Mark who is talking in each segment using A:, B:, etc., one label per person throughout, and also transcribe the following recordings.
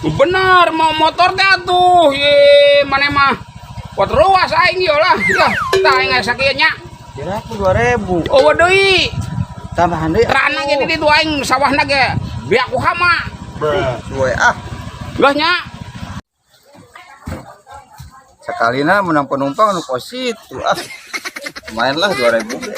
A: Bener mau motor teh atuh. Ye, maneh mah kuat ruas aing ieu lah. Ya, tah aing aya sakieu nya.
B: Kira aku 2000.
A: Oh, deui.
B: Tambahan deui.
A: Rana ge di ditu aing sawahna ge biak ku hama.
B: Suwe ah.
A: Geus nya.
B: Sakalina menang penumpang nu kos itu ah. Lumayan lah 2000 ge.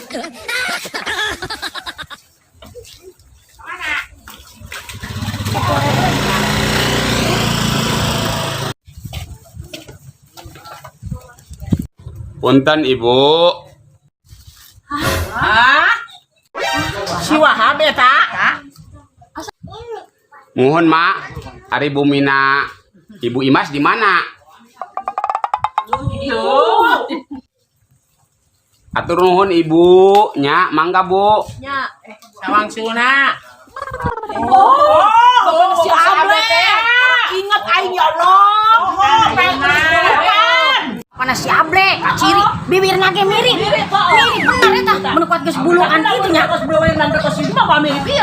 A: Punten Ibu.
C: Hah? Si Wahab eta?
A: Mohon Mak, ari Bumina Ibu Imas di mana? Atur nuhun Ibu, nya mangga Bu.
C: Nya, sawang suna. Oh, si Able. Ingat aing ya Allah.
D: Mana si Able, ciri bibirna ge mirip. Mirip bener eta, mun kuat geus bulukan kitu nya.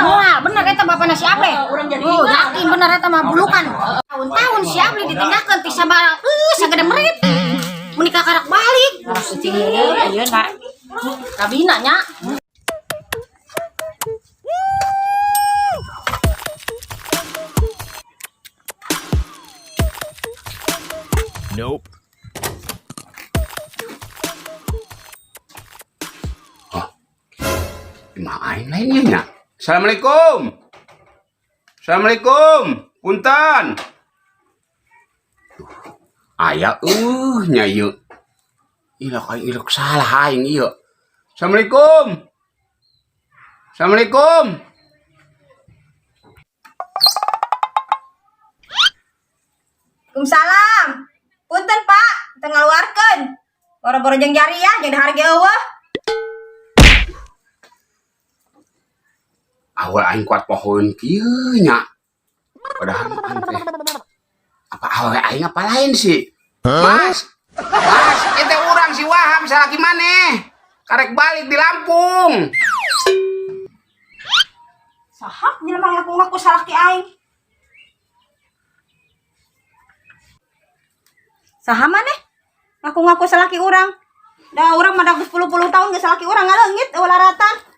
D: Moal bener eta bapana si Able. Oh, yakin bener eta mah bulukan. Tahun-tahun si Able ditinggalkeun ti sabaraha sagede merit. Menikah karak balik. Gusti, ieu na. Kabina nya.
E: Nope.
A: Imah aing lainnya nya. Assalamualaikum. Assalamualaikum. Punten. Duh, aya nya ieu. Ilok aing ilok salah aing ieu. Assalamualaikum. Assalamualaikum.
F: Waalaikumsalam. Punten Pak, teu ngaluarkeun. Boro-boro jeung jariah jeung dahar ge eueuh.
A: Awal aing kuat pohon kieu nya. Padahal mah aing teh apa awewe aing apa lain sih? Mas, Mas, itu urang si Wahab salaki maneh. Karek balik di Lampung.
F: Saha jelema ngaku-ngaku salaki aing? Saha maneh? Ngaku-ngaku salaki urang. Da urang mah geus puluh-puluh tahun geus salaki urang ngaleungit eueuh laratan.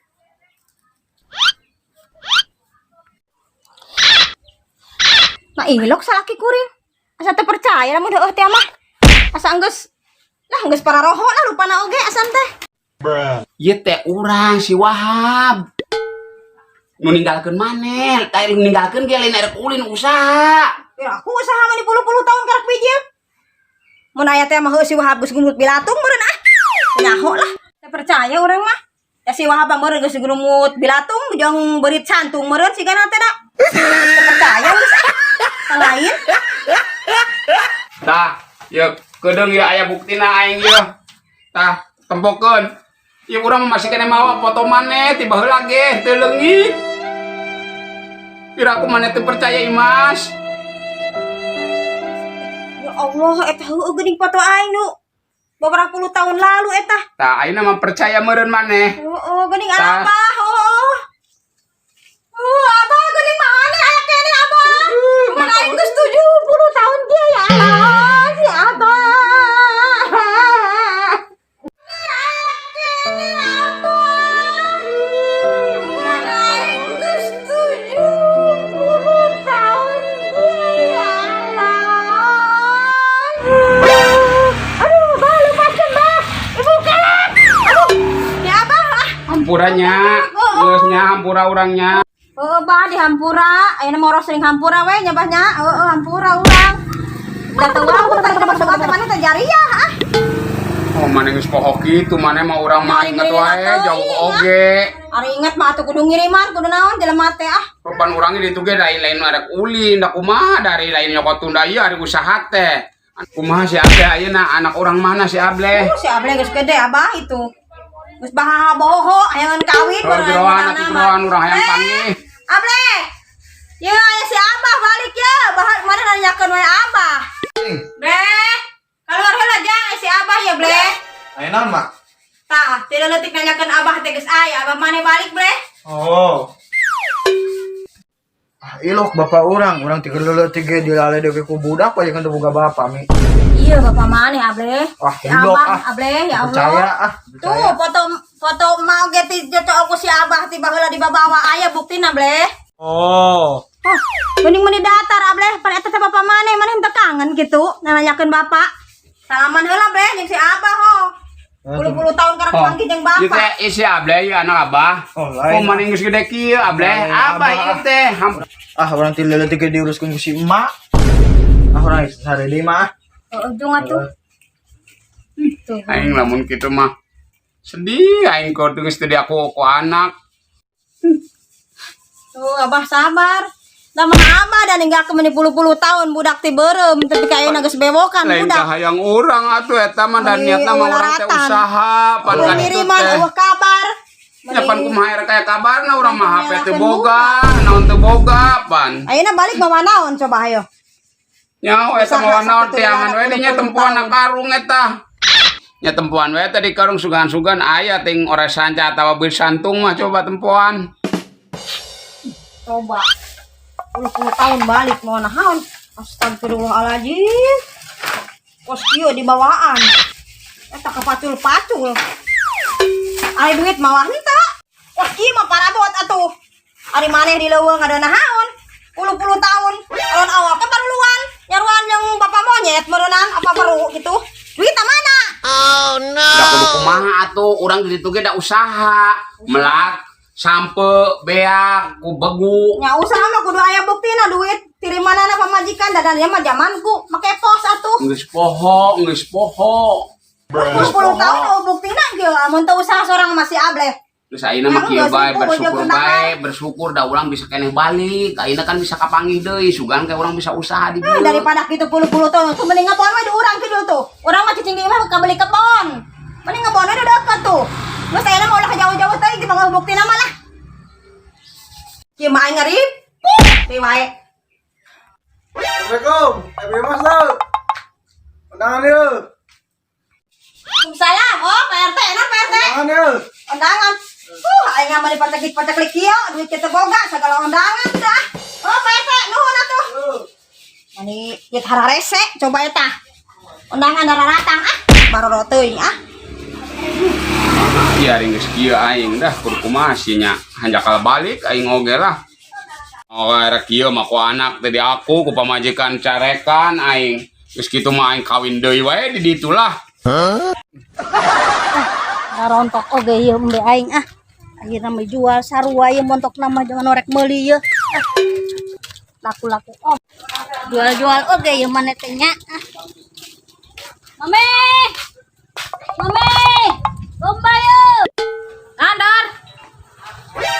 F: Nah ilok salaki kuring. Asa teu percaya lamun heueuh teh mah. Asa geus lah geus pararoho lah rupana oge asan teh.
A: Ieu teh urang si Wahab. Nu ninggalkeun maneh, tah nu ninggalkeun ge lain erek ulin usaha.
F: Ya aku usaha mah di puluh-puluh tahun karak bijil. Mun aya teh mah heueuh si Wahab geus gumut bilatung meureun ah. Nyaho lah. Teu percaya urang mah. Ya si Wahab mah meureun geus gumut bilatung jeung beurit cantung meureun sigana teh da. Teu percaya geus ah. Teu lain.
A: Tah, yeuh kedeung ieu aya buktina aing ieu. Tah, tempokeun. Ieu urang mah masih keneh mawa foto maneh ti baheula ge teu leungit. Pira aku maneh teu percaya Imas.
F: Ya Allah, eta heueuh geuning foto aing nu beberapa puluh tahun lalu eta.
A: Tah, ayeuna mah percaya meureun maneh.
F: Heeh, geuning
A: Tah.
F: abah, heueuh. Abah geuning mana aya keneh abah. Mun aing geus 70 tahun ge ya Allah, si abah. Keneh abah. Mun aing geus 70 tahun ge ya Allah. Aduh, bah lepaskan bah. Ibu kelak. Aduh, ya abah ah.
A: Hampura nya, geus nya hampura urang nya.
F: Heeh, bah di hampura, ayeuna mah urang sering hampura we nya bah nya. Heeh, hampura urang. Da teu wau teh teh maneh teh jariah ah.
A: Oh, maneh geus poho kitu, maneh mah urang mah inget wae jauh oge.
F: Ari inget mah atuh kudu ngiriman, kudu naon jelema teh ah.
A: Pan urang di ditu ge dari lain arek ulin, da kumaha dari lain nyokot tunda ieu ari usaha teh. Kumaha si Able ayeuna anak urang mana si Able?
F: Si Able geus gede abah itu. Geus bahaha boho hayangan kawin
A: Oh, jeroan atuh jeroan urang hayang panggih.
F: Able. Ya aya si Abah balik ya, bah mana nanyakeun we Abah. Bleh. Keluar heula jang si Abah ya, Bleh.
B: Aya naon, Mak?
F: Tah, tidak leutik nanyakeun Abah teh geus aya, Abah maneh balik, Bleh.
B: Oh.
G: Ah, ilok bapak urang, urang tiga leutik ge dilale deui ku budak paling teu boga bapak mi.
F: Iya bapak maneh, Able.
G: Ah,
F: Si
G: ilok
F: Abah,
G: ah.
F: Able, ya Allah.
G: Percaya ah,
F: Tuh
G: percaya.
F: foto foto emak oge ti cocok aku si Abah ti baheula dibawa aya buktina, Ble.
G: Oh.
F: Oh, mending meni datar, Able, pan eta teh bapak maneh, maneh henteu kangen gitu nanyakeun bapak. Salaman heula, Ble, jeung si Abah ho. Puluh-puluh tahun karek panggih jeung
A: Ieu
F: bapak.
A: teh isi Able ieu anak Abah.
G: Oh, lain.
A: Oh, maneh geus gede kieu, Able.
G: Lain,
A: Abah
G: Abah.
A: ieu teh.
G: Ah, urang ti leutik ge diuruskeun ku si emak. Ah, urang sare deui mah.
D: Oh, ujung atuh. Tuh.
A: Aing lamun kitu mah sedih aing kok geus teu diaku ku anak.
F: Tuh, Abah sabar. Da mah Abah dan ninggalkeun meni puluh-puluh tahun budak ti beureum tapi ka ayeuna geus bewokan
A: Lain
F: budak.
A: kahayang urang atuh eta mah dan
F: Meni
A: niatna mah urang teh
F: ularatan.
A: Usaha pan
F: Eueuh
A: kan itu
F: ngiriman
A: teh.
F: eueuh kabar.
A: Ya pan kumaha era kaya kabarna urang mah HP teu
F: Nyalakeun
A: boga, naon teu boga pan.
F: Ayeuna balik mawa naon coba ayo.
A: Nyaho eta
F: Usaha
A: mawa naon
F: sakitu
A: tiangan we
F: puluh
A: nya tempuan
F: tahun.
A: na karung eta. Nya tempuan we teh di karung sugan-sugan aya ting ores sanca atawa bir santung mah coba tempuan.
F: Coba. Puluh-puluh tahun balik mau naon. Astagfirullahaladzim. Kos kieu dibawaan. Eta kepacul-pacul. Ari duit mawa henteu. Wah kieu mah parabot atuh. Ari maneh di leuweung ada naon. Puluh-puluh tahun. Alon awak paruluan. Nyaruan yang bapak monyet meureunan apa baru gitu. Duit mana?
A: Da kudu kumaha atuh urang di ditu ge da usaha. Melak sampe beak ku begu.
F: Nya usaha mah kudu aya buktina duit tirimanana pamajikan dadan ieu mah zamanku make pos atuh.
A: Geus poho, geus poho.
F: Puluh-puluh tahun oh buktina ge amun teu usaha sorang masih ableh.
A: Terus ayeuna mah kieu
F: Anu,
A: bae
F: geus
A: bersyukur
F: bojo
A: bae, bersyukur da urang bisa keneh balik. Ayeuna kan bisa kapanggih deui, sugan ke urang bisa usaha di
F: Ah,
A: dieu.
F: daripada kitu puluh-puluh tahun tuh mending ngebon we di urang kidul tuh. Urang mah cicing di imah kabeli kebon. Mending ngebon we di deket tuh. Geus ayeuna mah ulah jauh-jauh teuing di mah buktina mah lah. Kieu mah aing ngariput teh wae.
G: Assalamualaikum. Abi Mas. Undangan yuk.
F: Waalaikumsalam. Oh, Pak RT, enak Pak RT.
G: Undangan yuk.
F: Undangan. Aing mah dipaceklik-paceklik kieu, duit kita boga segala undangan dah. Oh, Pak RT, nuhun atuh. Mani ieu hararese coba eta. Undangan daratang ah, baroro teuing ah.
A: Iya ari geus kieu aing dah kudu kumaha sih nya. Hanjakal balik aing oge lah. Oh, era kieu mah ku anak teh di aku ku pamajikan carekan aing. Geus kitu mah aing kawin deui wae di ditu lah.
D: Rontok oge ieu embe aing ah. Ayeuna mah jual sarua ieu montokna mah jangan orek meuli ieu. Ah. Laku-laku om. Jual-jual oge ieu maneh teh nya. Ah. Mame. Mame. Domba yeuh.
C: Nandor.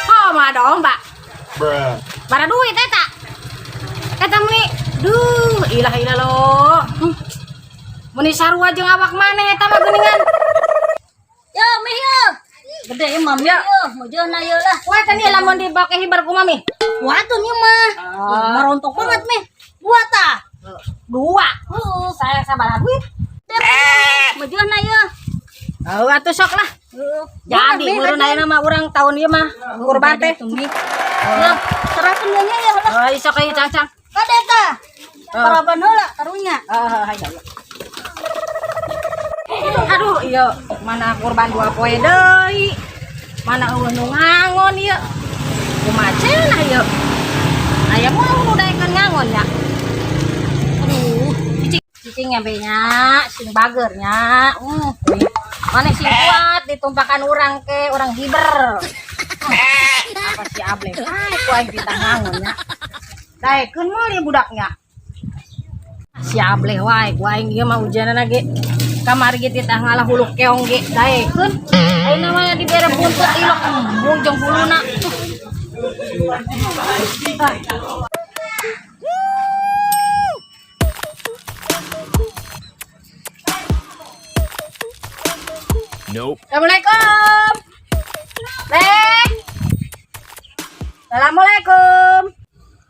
C: Oh, mah domba. Bara duit eta. Eta meni, duh, ilah ilah lo. Meni sarua jeung awak maneh eta mah geuningan.
D: Yo, meh yo. Gede ieu mah ya. Mojohna ieu lah.
C: Kuat nih lamun dibake hibar ku mami.
D: Kuatun ieu mah. Marontok banget meh. Dua tah.
C: Dua.
D: Heeh.
C: Saya sabaraha duit.
D: Mojohna ieu.
C: Oh, atuh sok lah.
D: Heeh.
C: Jadi meureun ayeuna mah urang tahun ieu mah kurban teh.
D: Ya, serahkeun nya ya lah.
C: Oh, sok ieu cangcang.
D: Kade tah. Paraban heula karunya.
C: Ah, ya Allah. Aduh, iya mana kurban dua poe deui. Mana eueuh nu ngangon ieu. Kumaha cenah ieu? Aya moal nu daekeun ngangon ya. Aduh, cicing cicing nya be nya, sing bager nya. Mana sing kuat ditumpakan urang ke urang hiber. Apa si able? Ai ku aing ditah ngangon nya. Daekeun moal ieu budaknya. Si able wae ku aing ieu mah hujanana ge. Kamari ge titah ngalah hulu keong ge daekeun. Ayeuna mah dibere buntut ilok embung jeung huluna. Tuh. Ah.
E: Nope.
C: Assalamualaikum. Teh. Assalamualaikum.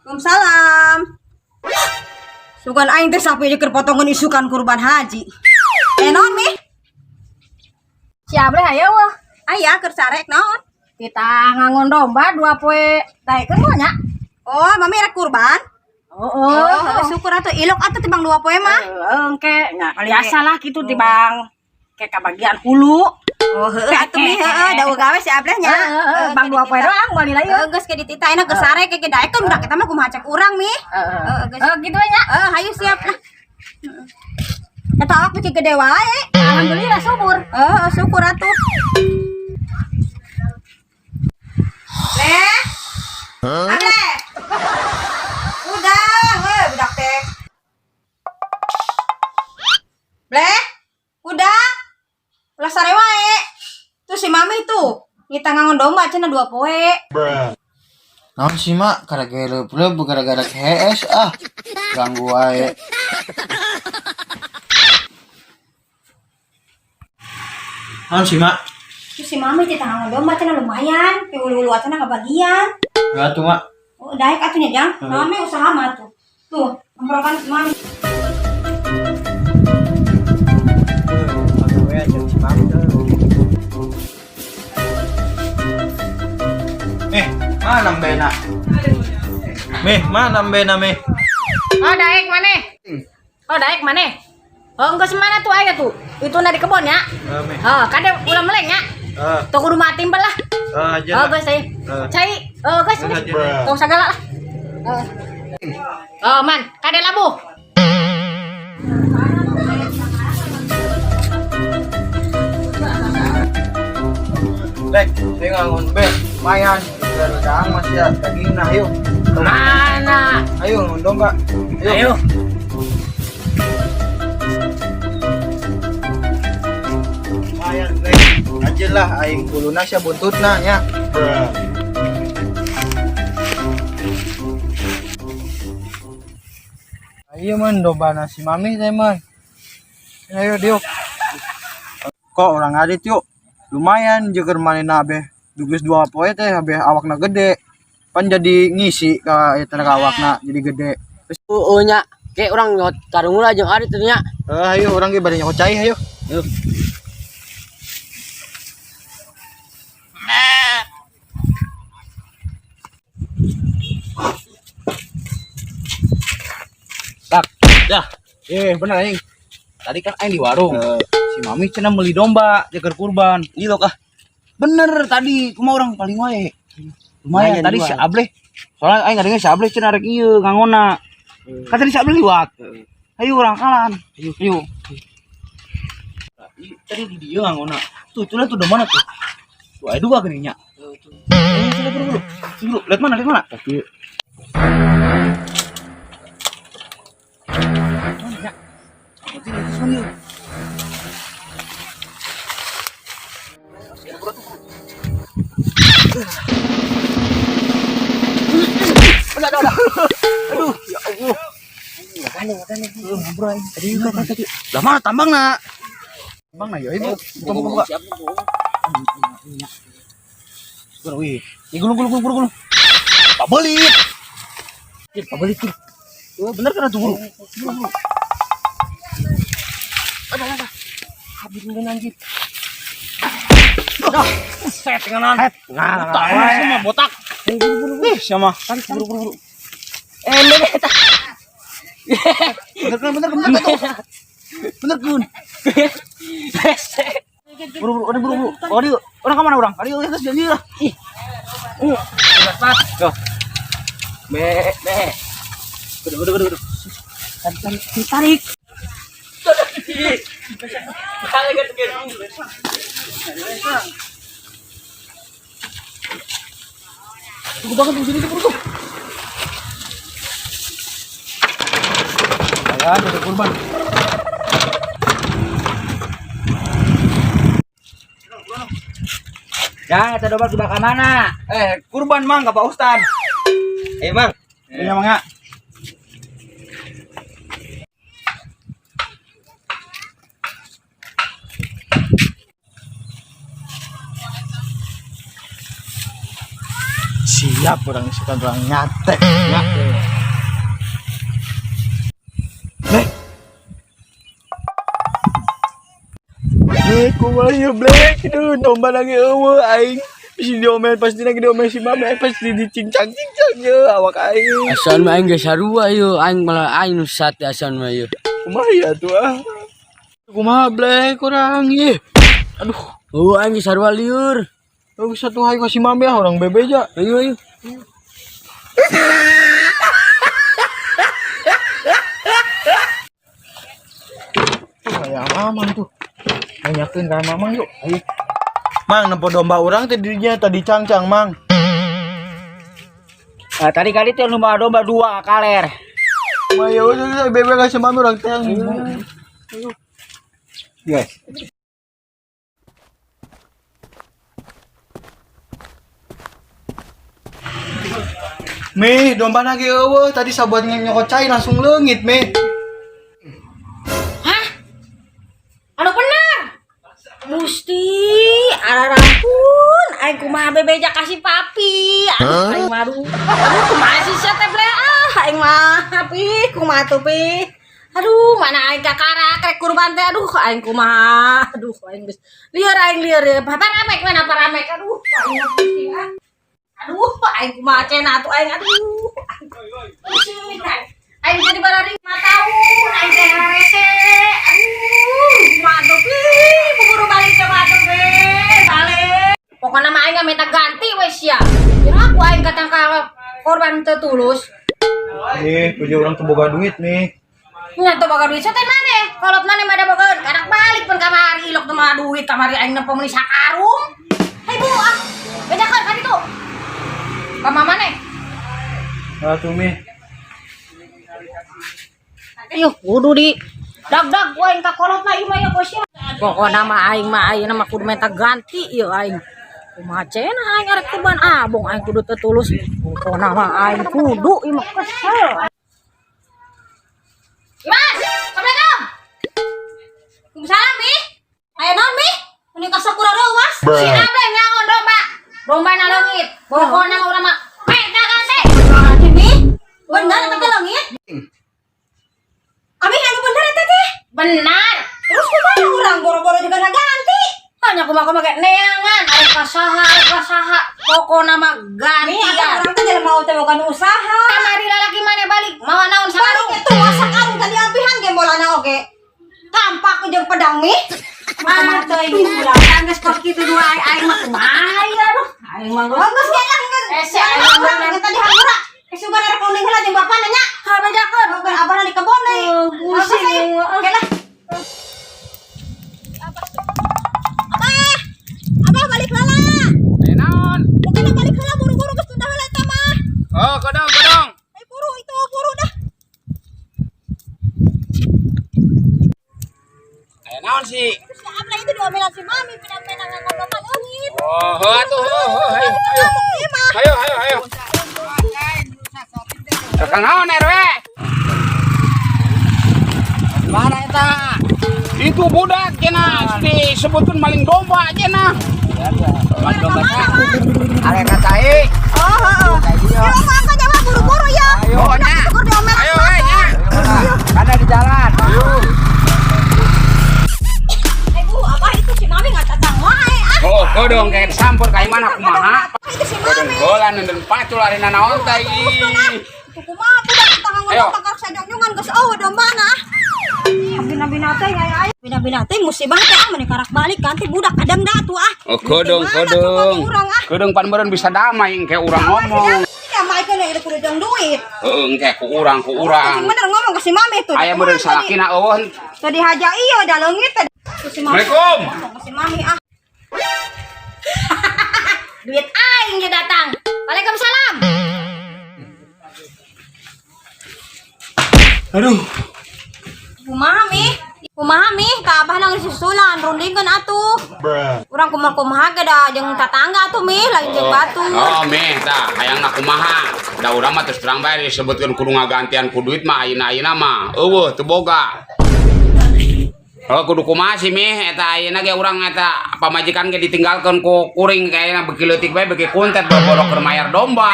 F: Waalaikumsalam. Sugan aing teh sapi jeung keur potongan isukan kurban haji. Eh naon mi?
C: Si able aya wah.
F: Aya keur sarek naon?
C: Kita ngangon domba dua poe daekeun moal nya.
F: Oh, mami rek kurban?
C: Oh,
F: Oh, syukur atuh ilok atuh tibang 2 poe mah.
C: Engke nya biasa lah gitu tibang ke kabagian hulu.
F: Oh, heueuh atuh mi heueuh da gawe si Ableh nya.
C: Heeh, bang 2 poe doang moal lila
F: Heueuh geus ke ditita enak geus sare ke daekeun budak eta mah kumaha cek urang mi.
C: Heeh.
F: Heeh, geus.
C: Oh, gitu nya.
F: Heeh, hayu siap lah. Eta awak beuki gede wae.
C: Alhamdulillah subur.
F: Heeh, syukur atuh. Leh. Able. Udah, weh budak teh. Bleh, udah. Ulah sare wae. Tuh si mami tuh, ngita ngangon domba cenah 2 poe.
G: Naon sih mak, gara-gara leup gara-gara kees ah. Ganggu wae. Naon sih mak?
F: Tuh si mami teh ngangon domba cenah lumayan, piwulu-wulu cenah kebagian.
G: Enggak tuh mak.
F: Oh, daek atuh nya, Jang. Mami usaha mah tuh. Tuh, emprokan mami.
G: Pagawean jeung si mami tuh. Eh, mana Bena? Meh, mana Bena meh?
C: Oh, daek maneh? Oh, daek maneh? Oh, enggeus mana tuh aya tuh? Itu na di kebon ya.
G: Eh, meh.
C: Oh, kade ulah meleng ya.
G: Eh,
C: Tuh kudu mati lah.
G: eh aja
C: Oh,
G: lah.
C: geus euy.
G: Eh.
C: Cai, oh geus.
G: Geus
C: Geus.
G: aja.
C: Tong sagala lah. Oh. Oh, man, kade labuh.
G: Lek, saya ngangon be, lumayan. Udah masih ya, daging nah yuk.
C: Mana?
G: Ayo ngangon domba. Ayo. Lumayan, Lek. Aja lah aing kuluna sia buntutna nya. Ayo man domba nasi mami teh man. Ayo diuk. Kok orang adit yuk. Lumayan jeger manehna abeh geus 2 poe teh abeh awakna gede. Pan jadi ngisi ka eta ka awakna jadi gede.
H: Oh, nya, kayak orang nyot karung lah jeung adit nya.
G: Eh ayo urang ge bade nyokot cai ayo. Ayo.
B: Tak, dah.
G: Eh bener aing.
B: Tadi kan aing di warung.
G: Eh.
B: Si mami cenah meuli domba jeger kurban.
H: Iya kah?
B: Bener tadi, kumaha urang paling wae. Lumayan
H: Lumayan
B: tadi si
H: jual.
B: Ableh. Soalnya aing ngadengar si Ableh cenah rek ieu ngangona. Kan tadi si Ableh liwat. Ayo urang kalan. Ayo, ayo. Ih, tadi di dia ngangona. Tuh, tuh lihat tuh mana tuh. Tuh, ada dua gini nya. Eh, tuh, buru, buru. Tuh, buru. Lihat mana, lihat mana? Tapi mana nya? Berarti lihat sana, yuk. Udah, udah, udah. Aduh, ya Allah.
H: Makanya, makanya.
B: Ngobrol aing. Tadi juga kan tadi. Lah mana tambang na? Tambang na ya, ibu. Buka buka buka.
H: Siap, Bu.
B: Gulung, wih. Ini gulung gulung gulung gulung. Pabelit. Ih, pabelit tuh. Oh, bener kan tuh buru? Buru, buru.
H: Ada, ada. Habis mungkin anjir.
B: Dah, set nganan. Nah, botak sama botak. Ih, sama. Tarik, buru buru buru.
H: Eh, ini eta.
B: Bener kan, bener kan, bener kan tuh. Bener kan. Buru buru, ada buru buru. Oh, dia. Orang kemana orang? Ayo, terus janji lah.
H: Ih.
B: Mas. Tuh. Be, be. Udah, udah, udah, udah.
H: Tarik, tarik, tarik.
B: Tunggu banget tunggu sini tuh, buru tuh. Ayan, udah kurban.
H: Ya, eta domba dibawa ka mana?
B: Eh, kurban mang ke Pak Ustad.
H: Eh, Mang.
G: Iya mang ya. Siap orang isukan orang nyate. Ya. Blek. Blek, kumaha ya blek? Aduh, domba lagi eueuh aing. Bisa diomel pasti lagi diomel si mame, pasti dicincang-cincang. Ye awak aing.
H: Asan mah aing geus sarua ieu, aing malah aing nu sate asan mah ieu.
G: Kumaha ya tuh ah. Kumaha bleh kurang ye. Aduh,
H: Oh, aing geus sarua lieur.
G: oh, bisa tuh hayu ka si Mami ah urang bebeja.
H: Ayo ayo.
G: Tuh aya mamang tuh. Nanyakeun ka mamang yuk. Ayo. Mang, nempo domba urang teh dirinya tadi cangcang, Mang.
B: Ah, tadi kali teh nu domba dua kaler.
G: Mah ya udah bebe ka si Mami urang teh.
B: Yes.
G: Mi, domba lagi eueuh tadi sabuat nyokot cai langsung leungit, Mi.
D: Hah? Anu benar. Gusti, ararampun, aing kumaha bebeja kasih papi. Aduh, aing mah aduh. Aduh, kumaha sih sia teh ble ah, aing mah pi, kumaha tuh pi. Aduh, mana aing kakarak rek kurban teh aduh, aing kumaha. Aduh, aing geus lieur aing lieur. Paramek mana paramek aduh, aing mah pusing ah. Aduh, aing kumaha cenah atuh aing aduh. Pusing aing. Aing jadi bararing 5 tahun, aing teh harese. Aduh, kumaha tuh pi, buru balik coba tuh pi, balik. Pokoknya mah aing minta ganti we sia. Kira aku aing katangka korban teu tulus.
G: Eh, punya urang teu boga duit, Mi.
D: Nya teu boga duit teh maneh. Kolot maneh mah da boga kadak balik pun kamari ilok teu mah duit kamari aing nempo meuli sakarung. Hei bu ah, bejakeun ka ditu. Ka mama maneh.
G: Nah, tuh, Mi.
D: Ayo kudu di dag-dag gua aing ka kolotna ieu mah ya sia. Pokona mah aing mah ayeuna mah kudu minta ganti ieu aing. Kumaha cenah aing arek kurban abong aing kudu teu tulus. Pokona mah aing kudu ieu mah kesel. Mas, Assalamualaikum. Waalaikumsalam, Mi. Aya naon, Mi? Meni kasakura reuwas. Si Ableh ngangon domba. Domba na leungit. Pokona urang mah minta ganti. Ganti, Mi.
F: Bener eta teh leungit? Abi anu bener eta teh?
D: Benar.
F: Terus kumaha urang boro-boro juga ganti.
D: Hanya kumaha kumaha kayak neangan, arek kasaha, arek kasaha. Pokona mah
F: Mi,
D: gantian.
F: atuh urang teh jelema teh boga nu usaha.
D: Kamari lalaki maneh balik, mawa naon sakarung.
F: Balik itu masak karung tadi ampihan ge bolana oge. Kampak jeung pedang mi.
D: Ah, teuing urang geus kos kitu dua aing aing mah kumaha ya aduh. Aing mah
F: Oh, geus ge lah geus.
D: Ese, aing mah
F: Urang geus tadi hampura. Kesugan arek kuning heula jeung bapana nya.
D: Ha bejakeun.
F: Bukan abahna di kebon deui.
D: Oh, pusing aing mah.
F: Oke lah. Abah. Abah balik heula.
A: Aya naon?
F: Pokoknya balik heula buru-buru geus tunda heula eta mah.
A: Oh, kodong, kodong.
F: Ayo buru itu buru dah.
A: Aya naon sih?
F: Terus si Abla itu diomelan si Mami pindah-pindah ngangon domba leungit.
A: Oh, heuh atuh, heuh, heuh, ayo, ayo.
F: Ieu mah.
A: Ayo, ayo, ayo. Kakang naon RW?
B: Mana eta?
A: Itu budak cenah disebutkeun maling domba cenah.
B: Maling domba teh. Arek ka cai.
F: Oh, heeh.
B: Cai
F: Ayo
B: dieu.
F: angkat ya buru-buru ya.
B: Ayo.
A: Oh, nya.
F: Syukur diomelan.
A: Ayo, we nya.
B: Kada di jalan.
A: Ayo.
F: Eh bu, abah itu si Mami ngacacang wae ah.
A: Oh, kodong kayak disampur kayak mana kumaha?
F: Itu si
A: Kodong
F: Mami.
A: heula nenden pacul ari nanaon teh ih.
F: Itu kumaha budak kita ngangon
A: Ayo.
F: domba karek sajongjongan geus eueuh dombana ah. Bina-bina teh aya aya. Bina-bina teh musibah teh ah meni karak balik ganti budak kadang dah tuh ah.
A: Oh, kodong,
F: Di mana tuh
A: kodong.
F: urang ah.
A: Kodong pan meureun bisa damai engke urang ngomong.
F: Ya maikeun ieu kudu jeung duit.
A: Heeh, engke ku urang, ku urang.
F: Sing bener ngomong ke si Mami tuh.
A: Aya meureun salakina eueuh.
F: Tadi haja iya da leungit tadi. Ku si Mami.
A: Assalamualaikum.
F: Ngomong ke si Mami ah.
D: Duit aing ge datang. Waalaikumsalam.
G: Aduh,
F: Kumaha Mi? Kumaha Mi? Ka abah nang susulan rundingkeun atuh. Urang kumaha-kumaha ge da jeung tatangga atuh Mi, lain jeung batur.
A: Oh, meh tah hayangna kumaha? Da urang mah terus terang bae disebutkeun kudu ngagantian ku duit mah ayeuna-ayeuna mah eueuh teu boga. Oh, kudu kumaha sih meh eta ayeuna ge urang eta pamajikan ge ditinggalkeun ku kuring kayakna beuki leutik bae beuki kuntet boro-boro keur mayar domba.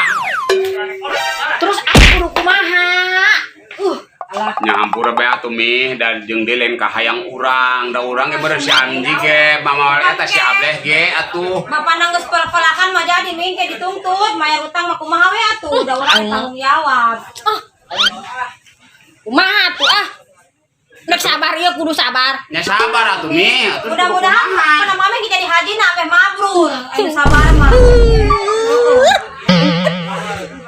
D: Terus aing kudu kumaha?
A: Nya hampura bae atuh, Mi, dan jeung deui lain kahayang urang, da urang ge bener si Anji ge, mama eta si Ableh ge atuh.
F: Bapak nangis pel-pelakan mah jadi ming kayak dituntut, bayar utang mah kumaha we atuh, da urang tanggung jawab.
D: Kumaha tuh ah? Nek sabar ieu kudu sabar.
A: Nya sabar atuh, Mi. Atuh
F: Mudah-mudahan
A: kumaha?
F: kana mami jadi haji na ameh mabrur. Ayo sabar mah.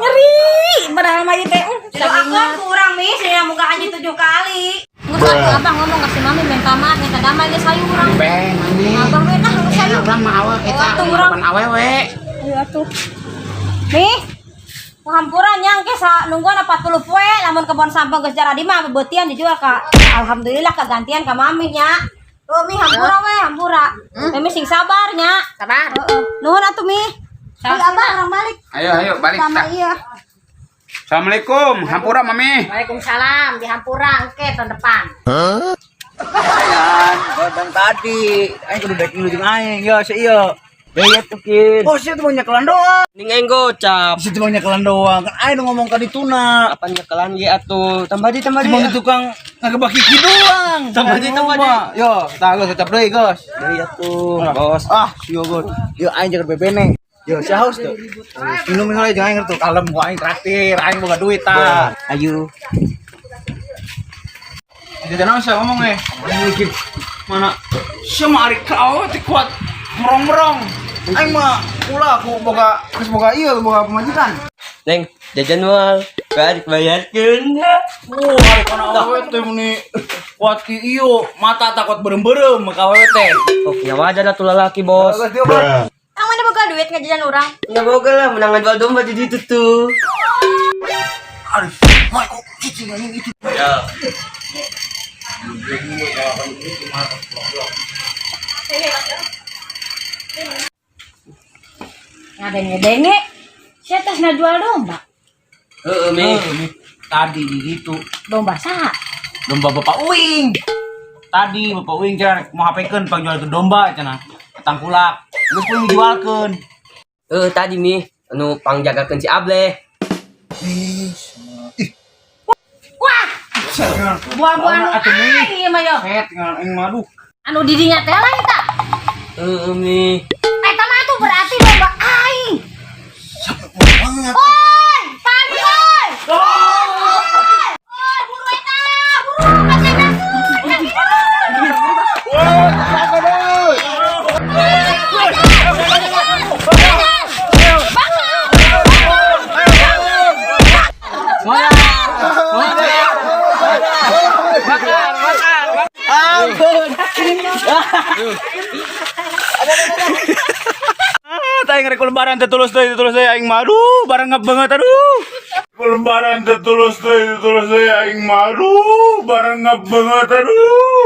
D: Nyeri, padahal mah ieu teh.
F: Doakeun ku urang, Mi, sehingga muga haji 7 kali.
D: Geus atuh abah ngomong ka si mami minta maaf, minta damai geus hayu urang.
A: Be, maneh.
D: Abah we nah geus hayu.
A: Urang mah awak eta
D: Atuh urang.
A: harapan awewe.
F: Ayo atuh. Mi, hampura nyang ke sa nungguan 40 poe, lamun kebon sampah geus jaradi mah bebeutian dijual ka alhamdulillah kagantian ka mami nya. Oh, Mi, hampura we, hampura. Mami sing sabar nya.
D: Sabar.
F: Heeh. Nuhun atuh, Mi. Ayo abah urang balik.
A: Ayo ayo balik
F: Sama
A: kita.
F: iya.
A: Assalamualaikum, hampura Mami.
D: Waalaikumsalam, dihampura engke tahun depan.
B: Ayan, godang tadi. Aing kudu daek ngilu jeung aing. Yo, si ieu.
H: Gaya tuh kin.
B: Oh, si itu mah nyekelan doang.
H: Ning aing gocap.
B: Si itu mah nyekelan doang. Kan aing nu ngomong ka dituna.
H: Kapan nyekelan ge atuh? Tambah di tambah di.
B: Cuma di tukang ngagebak kiki doang.
H: Tambah di, tambah di.
B: Yo, tah geus gocap deui, geus.
H: Deui atuh, bos.
B: Ah, sio gos. Yo aing jeung bebene. Yo, si haus tuh. Minum heula jeung aing tuh kalem gua aing traktir, aing boga duit tah.
H: Ayo.
B: Jadi naon sia ngomong eh? Mana? Sia mah ari ka teh kuat merong-merong. Aing mah ulah aku boga geus boga ieu boga pamajikan.
H: Neng, jajan moal. Balik bayarkeun.
B: Wah, ari kana awewe teh meni kuat ki ieu, mata takut berem-berem ka awewe teh.
H: Oh, ya wajar atuh lalaki, bos.
B: Geus dieu, Bos.
F: Ang mana boga duit ngajajan urang?
H: Ya boga lah, menang jual domba di ditu tuh.
B: Aduh, mah kok cicing anjing itu.
H: Ya.
D: Ngadenge-denge. Sia tos ngajual domba.
H: Heeh, Mi.
B: Tadi di ditu
D: Domba saha?
B: domba Bapak Uing. Tadi Bapak Uing cenah mau HP-keun pangjualkeun domba cenah. Tangkulak. Geus kuing dijualkeun.
H: Heeh, tadi Mi, anu pangjagakeun si Ableh.
D: Wah, buah-buah nu
B: Atuh, Mi.
D: aing ieu mah yo.
B: Set ngan aing mah aduh.
D: Anu didinya teh lain tah.
H: Heeh, Mi.
D: Eta mah atuh berarti domba aing. Oi, pali oi. Oi, buru eta, buru kajajakeun.
B: Ah, tah aing rek lebaran teh tulus deui aing mah aduh, barang ngap banget aduh.
I: Lebaran teh tulus deui aing mah aduh, barang ngap banget aduh.